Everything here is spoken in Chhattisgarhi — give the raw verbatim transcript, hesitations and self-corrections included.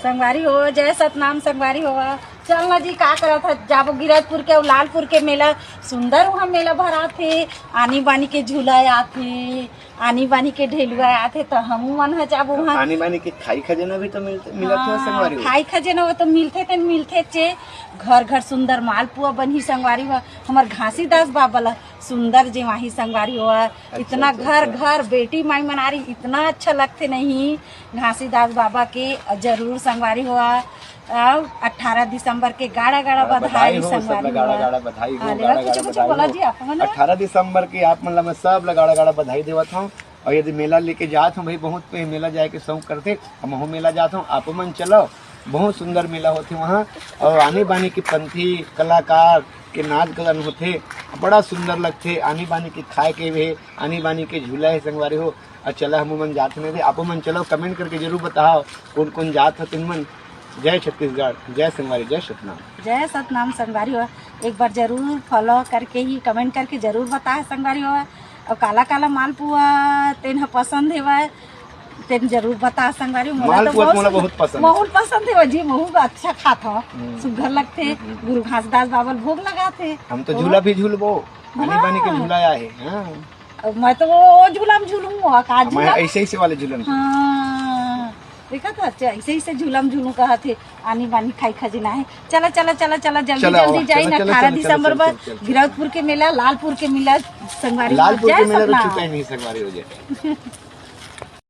संगवारी हो, जय सतनाम संगवारी हो। चल ना जी, का करत ह, जाबो गिरौदपुर के अउ लालपुर के मेला। सुंदर वहाँ मेला भराथे, आनी बानी के झूला आथे, आनी बानी के ढेलुआ आथे, त हमू मन ह जाबो वहाँ। आनी बानी के खाई खजेना भी तो मिलत हो संगवारी हो। खाई खजेना वो तो मिलथे, तेन मिलथे चे। घर घर सुंदर मालपुआ बनही संगवारी हो। हमर घासीदास बाबा ला सुंदर जेवाही संगवारी हो। अच्छा, इतना अच्छा, घर अच्छा। घर बेटी माई मनारी, इतना अच्छा लगथे नहीं घासीदास बाबा के। जरूर संगवारी हो। अउ अठारह दिसंबर के गाड़ा गाड़ा गाड़ा बधाई बधाई हो, सब संगवारी ला हो। गाड़ा गाड़ा बधाई हो, हाँ, ले ला गाड़ा कुछ गाड़ा कुछ बधाई बोला हो। जी आप मन। अठारह दिसंबर के आप मन ला मैं सब ला गाड़ा गाड़ा बधाई देवत हूँ। और यदि मेला लेके जात हूँ भाई, बहुत पे मेला जाए के शौक करथे, हमहू मेला जात हूँ, आपो मन चलो। बहुत सुंदर मेला होथे वहाँ। और आनी बानी के पंथी कलाकार के नाच गान होथे, बड़ा सुंदर लगथे। आनी बानी के खाए के भी, आनी बानी के झूला है संगवारी हो। और चला हमू मन जात नहीं थे, आपो मन चलो, कमेंट करके जरूर बताओ कौन कौन जात हो तुम मन। जय छत्तीसगढ़, जय संगवारी, जय सतनाम। जय सतनाम संगवारी हो। एक बार जरूर फॉलो करके ही कमेंट करके जरूर बताए संगवारी हो। और काला काला मालपुआ तेन ह पसंद हेवय, तेन जरूर बता संगवारी। मोला तो मालपुआ तो बहुत मोला सुंदर, बहुत पसंद हे। बहुत पसंद हेवय जी, महू अच्छा खात हो। हम्म। सुग्घर लगथे। हम्म, हम्म। गुरु घासदास बाबा ल भोग लगाथे। हम तो तो झूला भी झूलबो, आनी बानी के हाँ। झूला आए हे। हाँ। अब मैं तो वो, वो झूला में झूलूंगा, का मैं झूला? ऐसे ऐसे वाले झूला में झूलूंगा। हाँ, देखा था, अच्छा, ऐसे ऐसे झूला में झूलू कहा थे, आनी बानी खाई खजीना है। चला, चला, चला, चला, जल्दी, चला, जल्दी चला, जाई ना, चला, अठारह चला, दिसंबर चला, पर चला, चला। गिरौदपुर के मेला, लालपुर के मेला, संगवारी लालपुर के मेला तो छूटे नहीं, संगवारी हो जाए।